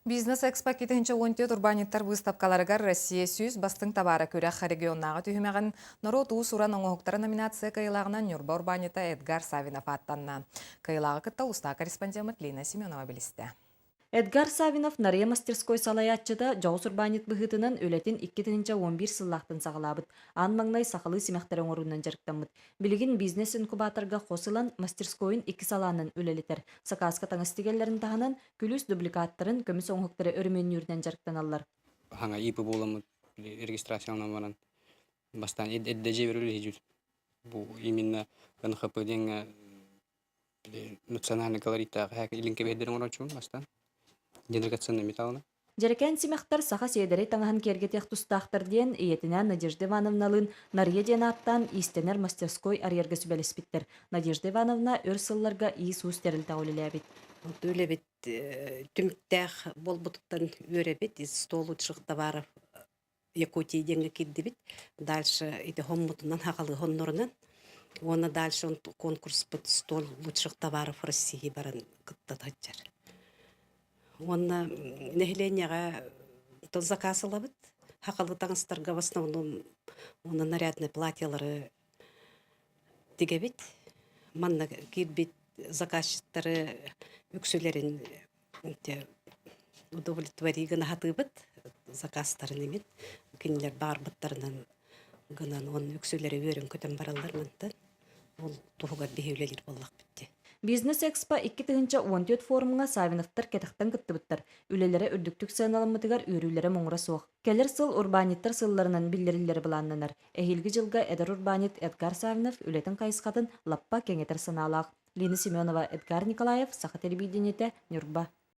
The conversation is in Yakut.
Бизнес-экспо 2014 урбаанньыттар быыстапкаларыгар Россия 100 бастыҥ табаара күрэх регионнааҕы түһүмэҕин норуот уус-уран оҥоһуктара номинация кыайыылааҕынан Ньурба урбаанньыта Эдгар Саввинов ааттанна. Кыайыылааҕы кытта улуустааҕы корреспондеммыт Лина Семенова билистэ. Эдгар Саввинов Нарыйа мастерской салайааччыта дьоҕус урбаанньыт быһыытынан үлэтин 2011 сыллаахтан саҕалаабыт. Аан маҥнай сахалыы симэхтэри оҥоруунан дьарыктаммыт. Билигин бизнес-инкубаторга хос ылан мастерскойун икки салаанан үлэлэтэр. Сакааска таҥас тигэллэрин таһынан күлүүс дубликаттарын, көмүс оҥоһуктары өрөмүөннүүрүнэн дьарыктаналлар. Хаҥа ИП буоламмыт регистрацияланан баран бастаан эрдэ дьиэбэр үлэлиир. Бу именно НХП диэҥҥэ национальный колориттаах илин кэбиһэрдэрин оҥорооччубун бастаан. Драгоценный металлына. Дьэрэкээн симэхтэр саха сиэдэрэй таҥаһын киэргэтиэх тустаахтар диэн ийэтинээн Надежда Ивановналыын Нарыйа диэн ааттаан иистэнэр мастерской арыйарга сүбэлэспиттэр. Надежда Ивановна өр сылларга иис-уус тэрилтэҕэ үлэлээбит. Үлэбит түмүктээх буолбутуттан үөрэбит. Стол лучших товаров Якутии диэҥҥэ киирдибит. Дальше ити хоммутунан хаҕалыы хоннорунан уонна дальше конкурспут стол лучших товаров России баран кытта сылдьар. Уонна нэһилиэнньэҕэ заказ ылабыт. Хахалы таҥастарга в основном уонна нарядный платьелары тигэбит. Манна киирбит заказчиттары үксүлэрин удовлетвории гына сатыыбыт заказтарын иҥин кинилэр баарбыттарынан гынан уонна үксүлэрэ үөрэн-көтөн бараллар мантан ол туһугар биһи үлэлиир буоллахпыт дии. Бизнес-экспо 2014 форумҥа Савиновтар кэтэхтэн кыттыбыттар. Үлэлэрэ үрдүктүк сыаналаммытыгар үөрүүлэрэ муҥура суох. Кэлэр сыл урбаанньыттар сылларынан биллэриллэрэ былааннанар. Эһиилги дьылга эдэр урбаанньыт Эдгар Савинов үлэтин хайысхатын лаппа кэҥэтэр санаалаах. Лина Семенова, Эдгар Николаев, Саха телевидениетэ, Ньурба.